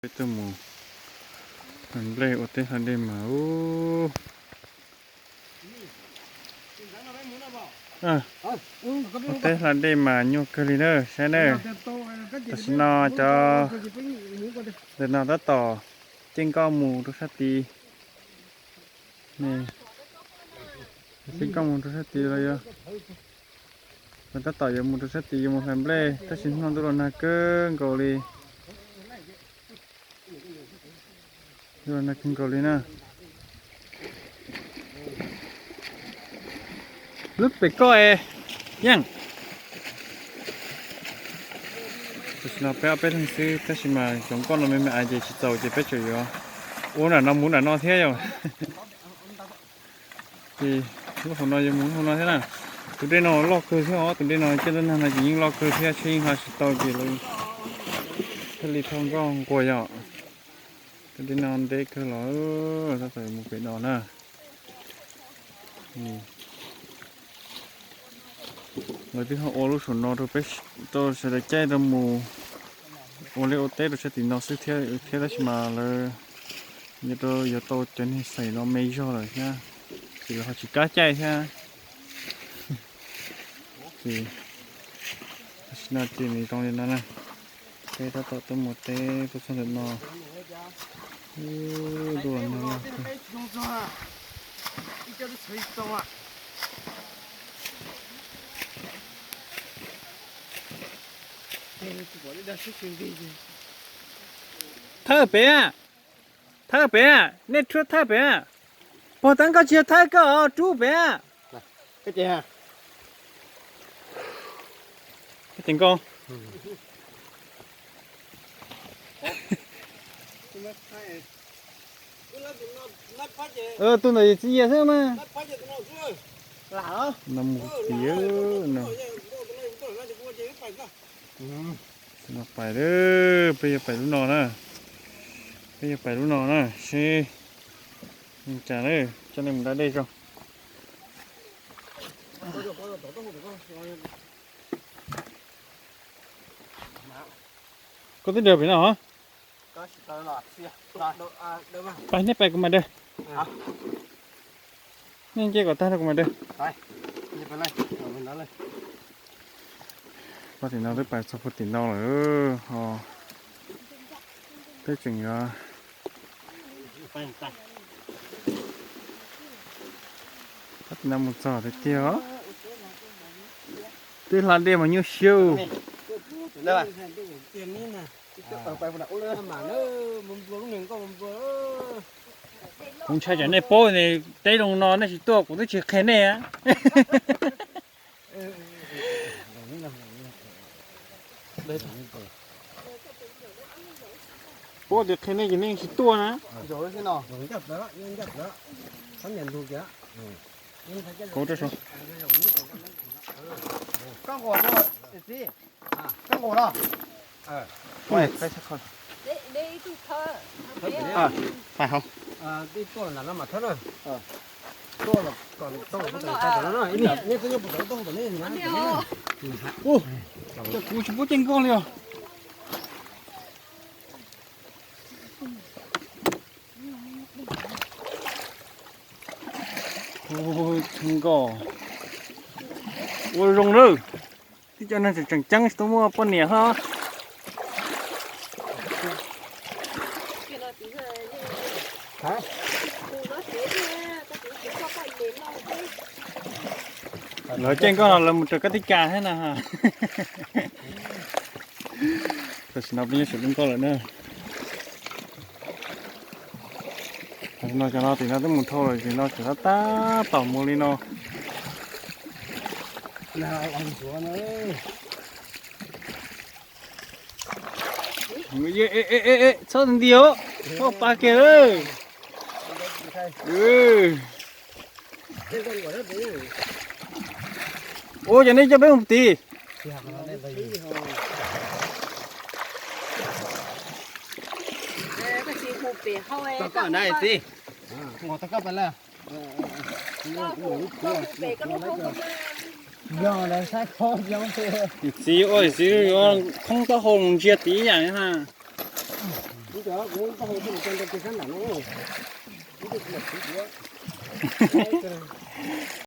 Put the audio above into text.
Peb tuaj mus nplej ua teb hla dej mas ub, ua teb hla dej mas nyuaj kawg li na, saib na. Tam sim no cov, ntawm no tab tom caij nkoj mus rau sab tid. Caij nkoj mus rau sab tid los yog, tab tom yuav mus rau sab tid yuav mus hlais nplej tab sis hnub no ntuj los nag kawg nkaus li. Ntuj los nag kawg nkaus li na. Lub pem koj es, Yeej. Tam sim no peb ob peb leeg xwb tab sis mas xyov nkoj no me me ais ces tsis txaus ces peb tseem yuav ua nram no mus nram no thiab yom. Ces lub hauv no yuav mus lub hauv no thiab na. Tus dej no loj kawg thiab os, tus dej no coj ntuj nag no ces yeej loj kawg thiab, tsheb yeej hla tsis tau ces lawv thiaj li thauj nkoj nqua yom. Tus dej no ntev kawg los tab tom mus pem no na. Lawv twb ho ua lub saum no rau peb, rau sawv daws caij rau mus ua liaj ua teb rau sab tim no xwb thiab, thiab tab sis mas lawv yuav rau, yuav tau cov niag xaim no me zog lawm thiab, ces lawv ho tsis kam caij thiab. Ces tam sim no ces nws zoo li no na, peb tab tom tuaj mus teb tuaj txog ntawm no. Ntuj los nag loj kawg. Thawj pem, thawj pem, nej rhuav thawj pem. Puag ta nkoj tsis yog thawj koj os, rub pem. Koj ces nkoj. Tus ntawd txiv yias xwb mas. No mus tiag no. No pais, peb yuav pais lub no na. Peb yuav pais lub no na, seb cas na, coj nej mus da dej tso. Koj twb daws pem no hov. Pais, nej pais kuv mam daws. Nej nce kom tag rau kuv mam daws. Pab tim no twb pais txog puag tim no lawm ho. Peb tseem yuav, pab tim no mus txog tiag tiag os. Twb hla dej mas nyuaj siab. Kuv ntshai tsam nej paub teb zoo no nej tsis tuaj kuv twb tsis qhia nej. Paub tias qhia nej ces nej tsis tuaj na. Kov rau saud. Koj nqus no. Pais hauv. Ua, cas kuv tsis paub caij nkoj li os. Ua, caij nkoj ua zoo lawm. Tib co neeg tseem tseem ceeb tsis tau muaj poj niam hlo. Lawv caij nkoj no lawv mus raws kab tij kas thiab na. Tam sim no peb nyob saum lub nkoj lawm na. Tam sim no cov no tim no twb mus dhau lawm, tim no tseem tab tom mus li no. Txhob nti os, txhob pas kiag lawm. Ua, cov nej coj peb mus tid. Txiv ua txiv khoob taub hau ntsia tid ib yam na. Cov kuv npaj hau tuaj mus tso nrog kiag sab nram no. Ib tug kuv mam siv kuv.